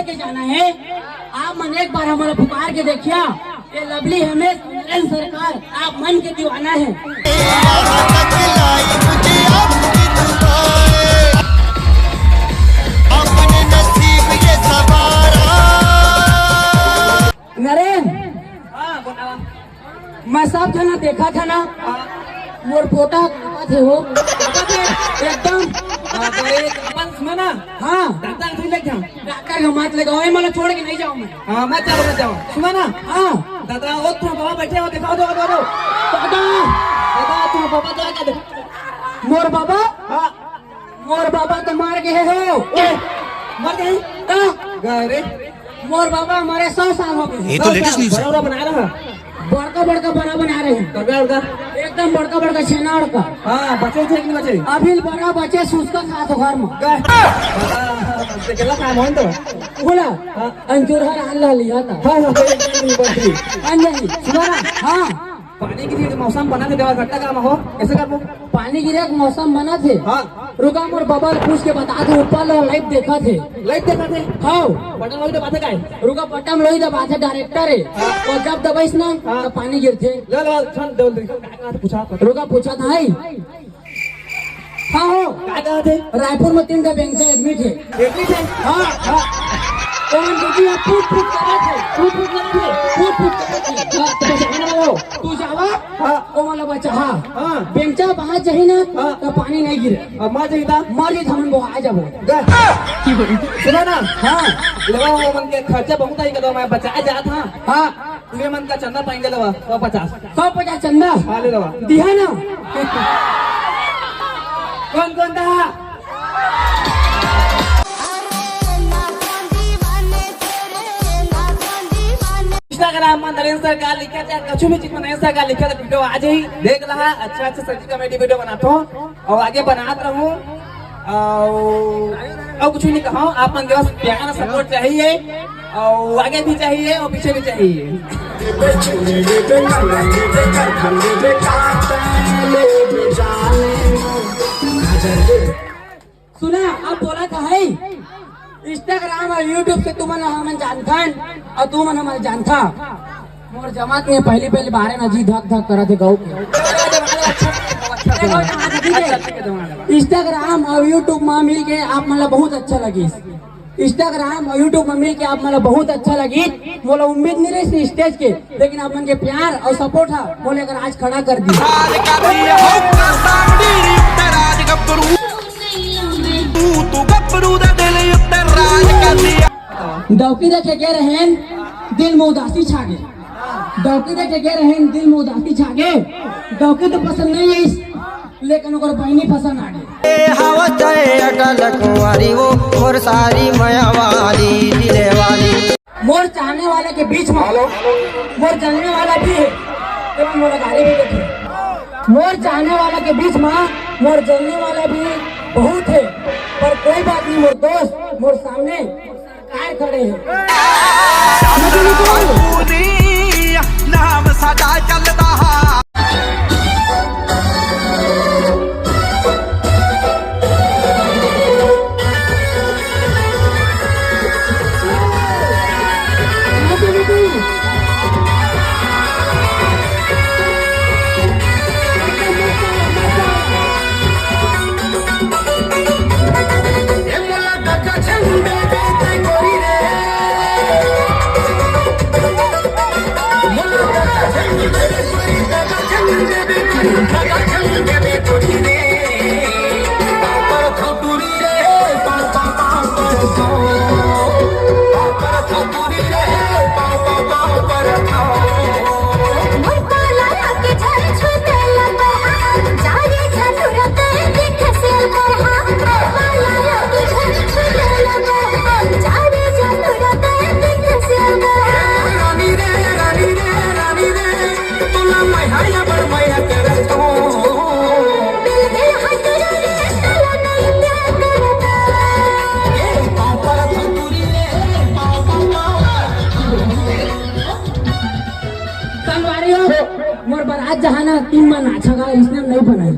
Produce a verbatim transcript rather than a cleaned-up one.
के जाना है। आप मन एक बार हमला पुकार के देखिया, ये लवली हिमेश नरेंद्र सरकार आप मन के दीवाना है। नरेंद्र, हाँ, बोला। मैं सब जना देखा था ना, मोर पोता कांपत हे हो। एकदम। हाँ, तो एक अपन सुना ना। हाँ। डॉक्टर से लेके हम। डॉक्टर के मत लेके आओ, मतलब छोड़ के नहीं जाऊँ मैं। हाँ, मत जाओ, मत जाओ। सुना ना। हाँ। दादा, वो तुम्हारा बाबा बैठे हो, दिखाओ, दो, दो, दो। दादा। दादा, तुम्हारा बाबा तो आके देखो। मोर बाबा? हाँ। मोर बाबा तो मर गए हो। ए, मर गए? हाँ। अरे। मोर बाबा मरे सौ साल हो गए। ये तो लेटेस्ट न्यूज़ है। बड़ा बड़ा बना रहा। बड़का बड़का बड़ा बना रहे हैं। बड़का बड़का। एकदम बड़का बड़का छेना उड़का। हाँ, बचे थे कि नहीं बचे? अभी बड़ा बचे सुस्का खा तो घर में। का? हाँ, हाँ, हाँ, गला खा मोहन तो। बोला, हाँ। अंजुरहर आन ला लिया था। हाँ, हाँ, हाँ, हाँ, हाँ, हाँ। आन नहीं। सुना ना? हाँ। पानी गिरे के मौसम बना थे, देवा घट्टा काम हो, कैसे करबो? पानी गिरे के मौसम बना थे। हाँ। रुका, मोर बाबा ले पूछ के बता दे, ऊपर ला लाइव देखा थे। लाइव देखा थे? हाँ। बटन वही दबाते का है? रुका, बटन वही दबाते, डायरेक्टर है। हाँ। और जब दबाइस ना, हाँ। तो पानी गिर थे। लो, लो, सुन, दो, दो, पूछा, पूछा। रुका, पूछा था, है? हाँ हो। का कहा थे? रायपुर में तीन ठा बेंगचा एडमिट है। एडमिट है? हाँ। हाँ। ओमन दीदी अब फूट फूट करत है। फूट फूट करत है। फूट फूट करत है। हाँ, तो बचाने वाला हो। तू जावा। हाँ। ओमन ला बचा, हाँ। हाँ। बेंगचा बाहर जाही ना, हाँ। तो पानी नहीं गिरे। अब मर जाही ता? मर जाही, हमन वो आ जाबो। गए। सुना ना? हाँ। लेवा ओमन के खर्चा बहुत आई, कदम मैं बचा जात, हाँ। हाँ। तुमन मन का चंदा पाएंगे लेवा, सौ पचास। सौ पचास चंदा? हाँ, ले लेवा। दिहा ना? कौन कौन था? Instagram में नरेंद्र सरकार लिखे थे, कछु भी चीज में नरेंद्र सरकार लिखे थे, वीडियो आ जाही, देख लहा, अच्छा अच्छा सच्ची comedy वीडियो बनाता हूँ और आगे बनात रहूँ। और, और कुछ नहीं कहा, आप मन के बस प्यार support चाहिए और आगे भी चाहिए और पीछे भी चाहिए। सुना, अब बोला था है, Instagram और YouTube से तुमन हमन जानथन और तुमन हमन जानथा। मोर जमात में पहली पहली बारे में जी धक धक करत हे गऊ के। देखो, यहाँ दीदी के Instagram और YouTube में मिल के आप मन ला बहुत अच्छा लगिस। Instagram और YouTube में मिल के आप मन ला बहुत अच्छा लगिस। मोला उम्मीद नहीं रही stage के, लेकिन आप मन के प्यार और support हा मोला अगर आज खड़ा कर दी। डौकी देखे गे रहेन, दिल में उदासी छा गे। डौकी देखे गे रहेन, दिल में उदासी छा गे। डौकी तो पसंद नहीं आइस, लेकिन ओकर बहिनी पसंद आ गे। ए, हवा चाहे अटल कुंवारी वो, मोर सारी मया वाली, दिले वाली। मोर चाहने वाला के बीच में, हेलो। मोर जलने वाला भी है, लेकिन मोर गाड़ी भी देखे। मोर चाहने वाला के बीच में, मोर जलने वाला भी बहुत है, पर कोई बात नहीं, मोर दोस्त, मोर सामने सरकार खड़े हैं। नाम सदा चलता। संगवारी हो, मोर बारात जहाँ ना, तीन मन नाचा गा, इसने नहीं बनाई।